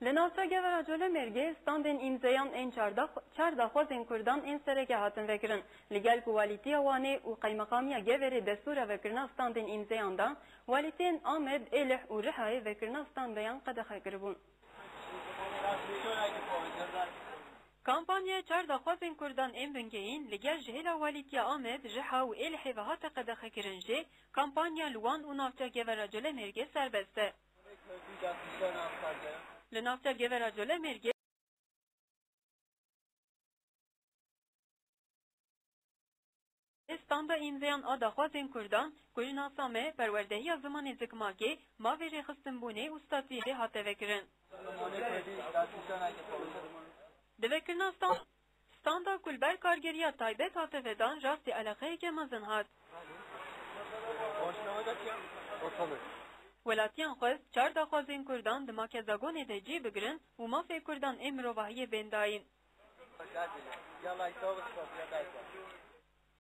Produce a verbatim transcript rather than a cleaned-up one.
Li navça Gevera Colemêrgê standên îmzeyan ên çar dax-, çar daxwazên Kurdan ên sereke hatin vekirin. Li gel ku Walîtiya Wanê û Qeymeqamiya Geverê destûra vekirina standên îmzeyan da, walîtiyên Amed, Êlih û Rihayê vekirina standeyan qedexe kiribûn. Kampanyaya çar daxwazên Kurdan ên bingehîn li gel ji hêla Walîtiya Amed, Riha û Êlihê ve hate qedexekirin jî, kampanya li Wan û navça Gevera Colemêrgê serbest e. Li navça Gevera Colemêrgê, standa îmzeyan a daxwazên Kurdan, ku ji nasa me, perwerdehiya zimanê zikmakê, mavê rêxistinbûnê û statiyê hate vekirin. Di vekirina stand, standa ku li ber kargeriya taybet hate vedan, rastî eleqeyeke mezin hat. Welatiyan xwest çar daxwazên Kurdan di makezagonê de cî bigirin û mafê Kurdan ê mirovahiyê bên dayîn.